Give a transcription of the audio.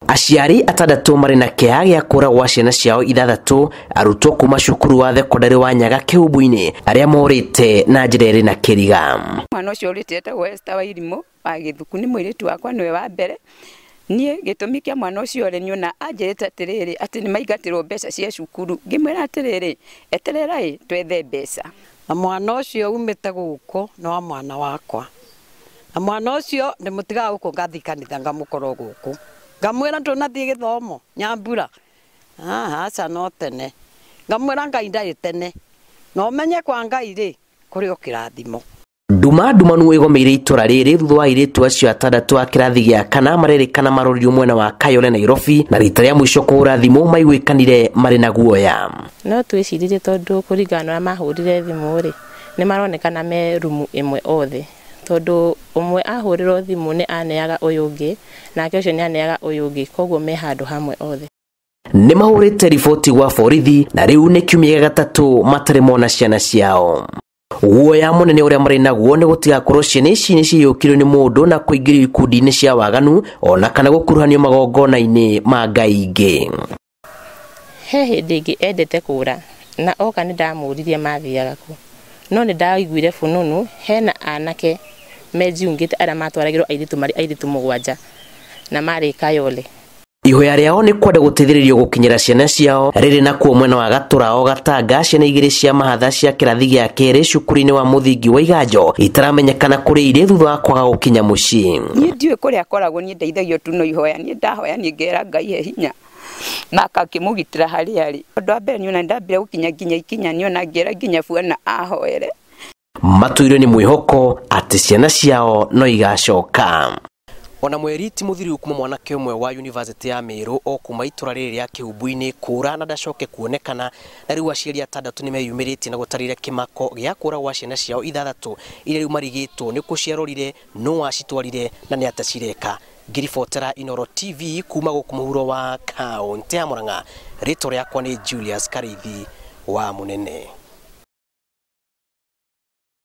Aciari atandatũ marĩ na kĩeha gĩa kũra gwa ciana ciao ithathatũ arutwo kuma cukuru wa thekondarĩ wa Nyaga Kĩhumbu-inĩ arĩa morĩte na njĩra ĩrĩ na kĩriga. Mwana ũcio ũrĩte etagwo Esther Wairimũ wa Gĩthuku, nĩ mũirĩtu wakwa, nĩwe wa mbere. Niĩ gĩtũmi kĩa mwana ũcio rĩ, niona anjĩrĩte atĩrĩrĩ atĩ nĩ maingatĩrwo mbeca cia cukuru, ngĩmwĩra atĩrĩrĩ, eterera ĩ twethe mbeca. Na mwana ũcio umĩte gũkũ nĩ wa mwana wakwa, na mwana ũcio ndĩmũtigaga gũkũ ngathiĩ kanitha ngamũkorwo gũkũ, ngamwĩra ndũnathiĩ gĩthomo Nyambura, aca no tene, ngamwĩra Ngai ndarĩ tene, na ũmenye kwa Ngai rĩ kũrĩ o kĩrathimo. Nduma ndumanu ĩgomeire itũra rĩrĩ thutha wa airĩtu acio atandatũ a kĩrathi gĩa kana marerĩkana maroririo mwena wa Kayole Nairobi, na rita rĩa mũico kũhũra thimũ maiguĩkanire marĩ na guoya. No twĩciririe tondũ kũringana na ũrĩa mahũrire thimũ rĩ, nĩ maronekana me rumu ĩmwe othe, tondũ ũmwe ahũrĩrwo thimũ nĩ aneaga ũyũ ũngĩ, nake ũcio nĩ aneaga ũyũ ũngĩ, koguo me handũ hamwe othe. Nĩ mahũrĩte riboti gwa borithi na rĩu nĩ kiumia gĩa gatatũ matarĩ mona ciana ciao. Guoya mũnene ũrĩa marĩ naguo nĩ gũtigakorwo ciana ici nĩ ciyũkirio nĩ mũndũ na kũingĩrio ikundi-inĩ cia waganu ona kana gũkuruhanio magongona-inĩ ma ngai ingĩ. He hĩndĩ ĩngĩ endete kũra na oka nĩ ndamũririe mathiaga kũ, no nĩ ndaiguire fununu hena anake mejiungĩte arĩa matwaragĩrwo airĩtu marĩ airĩtu mũgwanja na marĩ Kayole. Ihoya rĩao nĩ kwenda gũteithĩrĩrio gũkinyĩra ciana ciao rĩrĩ nakuo mwena wa Gatũrao Gatanga, ciana igĩrĩ cia mahatha cia kĩrathi gĩa kerĩ cukuru-inĩ wa mũthingi wa Iganjo itaramenyekana kũrĩa irĩ thutha wa kwaga gũkinya mũciĩ. Niĩ ndiũĩ kũrĩa akoragwo, niĩ ndeithagio tu no ihoya, niĩ ndahoya niĩ ngera Ngai he hinya na akakĩmũgitĩra harĩa arĩ. Ũndũ wa mbere niĩ ona ndambire gũkinya nginya ikinya niĩ ona ngera nginya buana ahoere. Matũirwo nĩ mwĩhoko atĩ ciana ciao no igacoka. Ona mweri ti mũthiru kuma mwanake ũmwe wa University ya Meru o kuma itũra rĩrĩ rĩa Kĩhumbu-inĩ kũra na ndacoke kuonekana, na rĩu aciari atandatũ nĩ meyumĩrĩtie na gũtarĩria kĩmako gĩa kũra gwa ciana ciao ithathatũ iria rĩu marigĩtwo nĩ kũ ciarorire, nũ wacitwarire na nĩ atĩa cireka. Ngĩribotera Inooro TV kuma gũkũ mũhuro wa kaũntĩ ya Murang'a, rĩtwa rĩakwa nĩ Julius Karithi wa Mũnene.